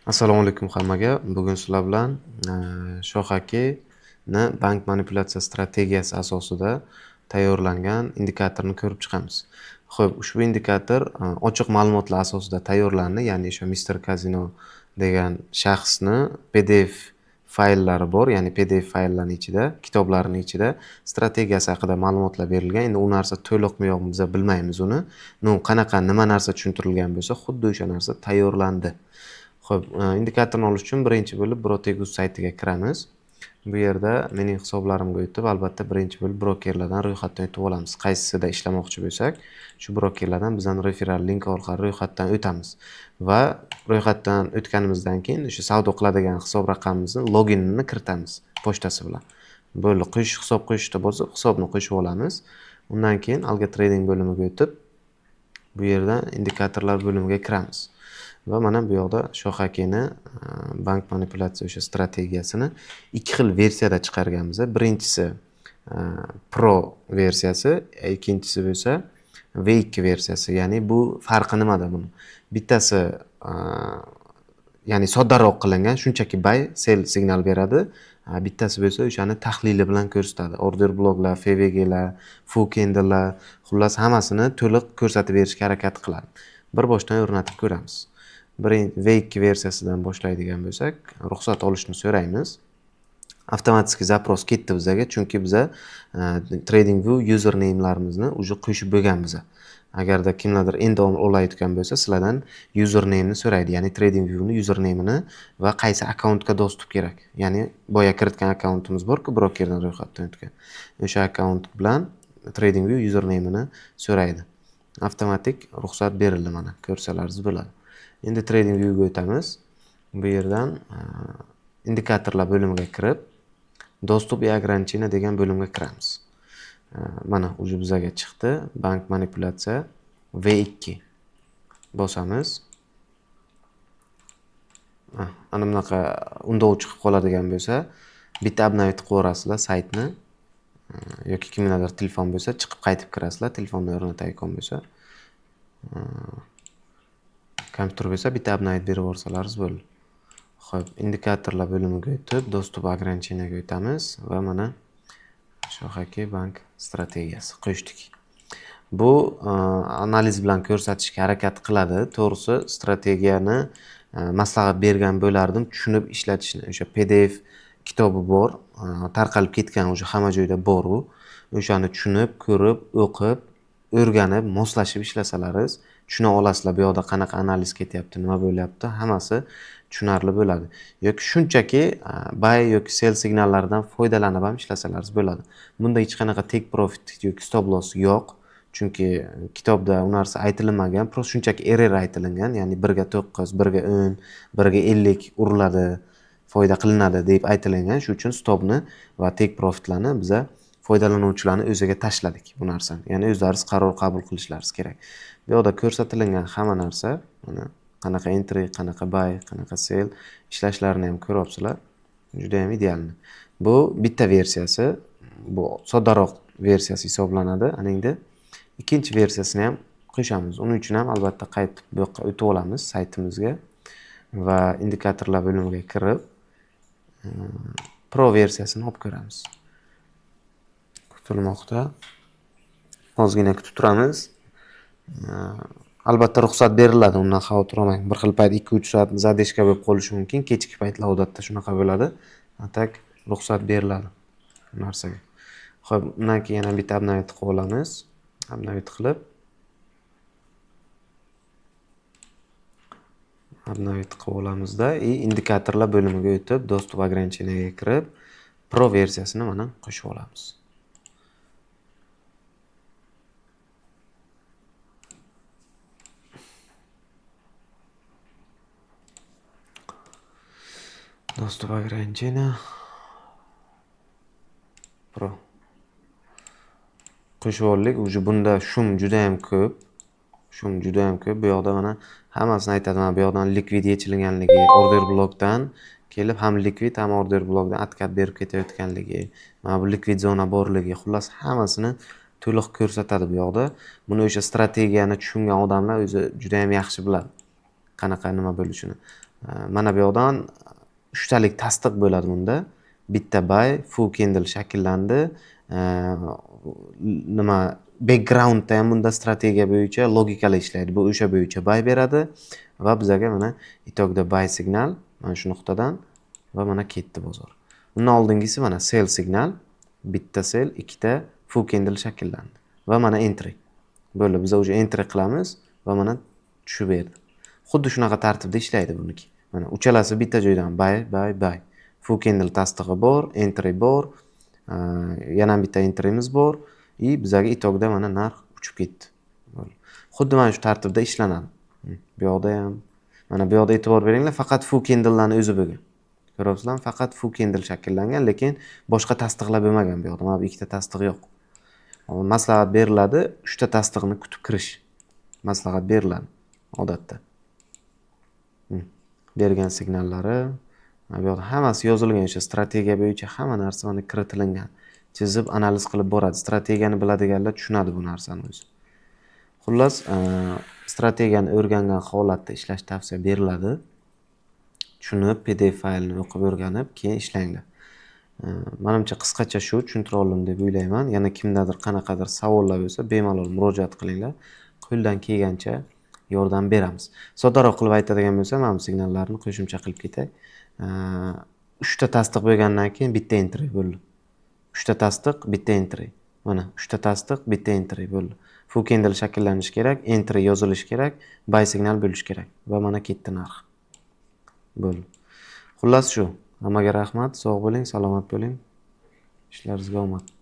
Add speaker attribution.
Speaker 1: Assalomu alaykum hammaga. Bugun sizlar bilan Shoh akani bank manipulyatsiya strategiyasi asosida tayyorlangan indikatorni ko'rib chiqamiz. Xo'p, ushbu indikator ochiq ma'lumotlar asosida tayyorlandi, ya'ni o'sha Mr. Casino degan shaxsni PDF fayllari bor, ya'ni PDF fayllarning ichida, kitoblarning ichida strategiyasi haqida ma'lumotlar berilgan. Endi u narsa to'liqmi yo'qmi biz bilmaymiz uni. No, qanaqa nima narsa tushuntirilgan bo'lsa, xuddi o'sha narsa tayyorlandi. Xo'p, indikatorni olish uchun birinchi bo'lib Brotegus saytiga kiramiz. Bu yerda mening hisoblarimga o'tib, albatta birinchi bo'lib brokerlardan ro'yxatdan o'tib olamiz. Qaysisida ishlamoqchi bo'lsak, shu brokerlardan bizning referral link orqali ro'yxatdan o'tamiz va ro'yxatdan o'tganimizdan keyin o'sha savdo qiladigan hisob raqamimizni loginini kiritamiz pochtasi bilan. Bo'ldi, hisob qo'yishda bo'lsa, hisobni qo'shib olamiz. Undan keyin Algo Trading bo'limiga o'tib, bu yerdan indikatorlar bo'limiga kiramiz. Va mana bu yoqda Shoh akani bank manipulyatsiya o'sha strategiyasini ikki xil versiyada chiqarganmiz. Birinchisi Pro versiyasi, ikkinchisi bo'lsa V2 versiyasi. Ya'ni bu farqi nimada buni? Bittasi ya'ni soddaroq qilingan, shunchaki buy, sell signal beradi. Bittasi bo'lsa o'shani tahlili bilan ko'rsatadi. Order bloklar, FVGlar, FU candlelar, xullas hammasini to'liq ko'rsatib berishga harakat qiladi. Bir boshdan o'rnatib ko'ramiz. V2 versiyasidan boshlaydigan bo'lsak, ruxsat olishni so'raymiz. Avtomatik zaпрос ketdi bizaga, chunki biza TradingView username'larimizni уже qo'shib bo'lganmiz. Agarda kimlardir endi olayotgan bo'lsa, sizlardan username'ni so'raydi, ya'ni TradingView'ni username'ini va qaysi akkauntga доступ kerak. Ya'ni boya kiritgan akkauntimiz bor-ku, brokerdan ro'yxatdan o'tgan. O'sha akkaunt bilan TradingView username'ini so'raydi. Avtomatik ruxsat berildi mana, ko'rsalaringiz bo'ladi. Endi TradingView'ga o'tamiz. Bu yerdan indikatorlar bo'limiga kirib, Доступ и ограничения degan bo'limga kiramiz. Mana уже bizaga chiqdi. Bank manipulyatsiya V2 bosamiz. Ana bunaqa undov chiqib qoladigan bo'lsa, bitta обновить qilib yuborasizlar saytni. Yoki kimlardir telefon bo'lsa, chiqib qaytib kirasizlar, telefonda o'rnatayotgan bo'lsa. Kompyuter bo'lsa, bitta обновить berib yuborsalaringiz bo'ldi. Xo'p, indikatorlar bo'limiga o'tib, Доступ ограничениyaga o'tamiz va mana Shoh aka bank strategiyasi qo'shdik. Bu analiz bilan ko'rsatishga harakat qiladi. To'g'risi, strategiyani maslahat bergan bo'lardim, tushunib ishlatishni. O'sha PDF kitobi bor, tarqalib ketgan, o'sha hamma joyda bor u. O'shani tushunib, ko'rib, o'qib, o'rganib, moslashib ishlasalaringiz tushuna olasizlar bu yoqda qanaqa analiz ketyapti, nima bo'lyapti, hammasi tushunarli bo'ladi. Yoki shunchaki buy yoki sell signallaridan foydalanib ham ishlasalaringiz bo'ladi. Bunda hech qanaqa take profit yoki stop loss yo'q. Chunki kitobda u narsa aytilmagan, просто shunchaki RR aytilingan, ya'ni 1ga 9, 1ga 10, 1ga 50 uriladi, foyda qilinadi deb aytilingan. Shuning uchun stopni va take profitlarni biza foydalanuvchilarni o'ziga tashladik bu narsani. Ya'ni o'zlari qaror qabul qilishlari kerak. Bu yoqda ko'rsatilgan hamma narsa, mana qanaqa entry, qanaqa buy, qanaqa sell ishlashlarini ham ko'ryapsizlar. Juda ham idealni. Bu bitta versiyasi, bu soddaroq versiyasi hisoblanadi. Ana endi ikkinchi versiyasini ham qo'shamiz. Uning uchun ham albatta qaytib bu yoqqa o'tib olamiz saytimizga va indikatorlar bo'limiga kirib, Pro versiyasini olib ko'ramiz. Kutilmoqda. Ozgina kutib turamiz. Albatta ruxsat beriladi, undan xavotir olmang. Bir xil payt 2-3 soat zadeshka bo'lib qolishi mumkin. Kechki paytlar odatda shunaqa bo'ladi. A tak ruxsat beriladi bu narsaga. Xo'p, undan keyin yana bitta обновить qilib olamiz. Обновить qilib обновить qilib olamizda и indikatorlar bo'limiga o'tib, Доступ ограничениyaga kirib, Pro versiyasini mana qo'shib olamiz. Доступ ограничения Pro. Qo'shib oldik. Уже bunda shum juda ham ko'p. Shum juda ham ko'p. Bu yoqda mana hammasini aytadi. Mana bu yoqdan likvid yechilganligi, order blokdan kelib ham likvid, ham order blokdan atkat berib ketayotganligi, mana bu likvid zona borligi, xullas hammasini to'liq ko'rsatadi bu yoqda. Buni o'sha strategiyani tushungan odamlar o'zi juda ham yaxshi biladi. Qanaqa nima bo'lishini. Mana bu yoqdan uchtalik tasdiq bo'ladi bunda. Bitta buy, full candle shakllandi. Nima, backgroundda ham bunda strategiya bo'yicha logikali ishlaydi. Bu o'sha bo'yicha buy beradi va bizaga mana итог da buy signal mana shu nuqtadan va mana ketdi bozor. Undan oldingisi mana sell signal, bitta sell, ikkita full candle shakllandi va mana entry. Bo'ldi, biz уже entry qilamiz va mana tushib berdi. Xuddi shunaqa tartibda ishlaydi buniki. Mana uchalasi bitta joydan buy, buy, buy. Full candle tasdig'i bor, entry bor, yana bitta entrymiz bor и bizaga итог da mana narx uchib ketdi. Xuddi mana shu tartibda ishlanadi. Bu yoqda ham, mana bu yoqda e'tibor beringlar, faqat full candlelarni o'zi bo'lgan. Ko'ryapsizlarmi? Faqat full candle shakllangan, lekin boshqa tasdiqlar bo'lmagan bu yoqda. Mana bu ikkita tasdiq yo'q. Maslahat beriladi, uchta tasdiqni kutib kirish. Maslahat beriladi odatda. Bergan signallari mana bu yoqda hammasi yozilgan, o'sha strategiya bo'yicha hamma narsa mana kiritilingan. Chizib, analiz qilib boradi. Strategiyani biladiganlar tushunadi bu narsani o'zi. Xullas, strategiyani o'rgangan holatda ishlash tavsiya beriladi. Tushunib, PDF faylni o'qib o'rganib, keyin ishlanglar. Manimcha, qisqacha shu tushuntira oldim deb o'ylayman. Yana kimdadir qanaqadir savollar bo'lsa, bemalol murojaat qilinglar. Qo'ldan kelgancha yordam beramiz. Soddaroq qilib aytadigan bo'lsam, mana bu signallarni qo'shimcha qilib ketay. Uchta tasdiq bo'lgandan keyin bitta entry bo'ldi. Uchta tasdiq, bitta entry. Mana uchta tasdiq, bitta entry bo'ldi. Full candle shakllanishi kerak, entry yozilishi kerak, buy signal bo'lishi kerak va mana ketdi narx. Bo'ldi. Xullas shu. Hammaga rahmat, sog' bo'ling, salomat bo'ling. Ishlaringizga omad.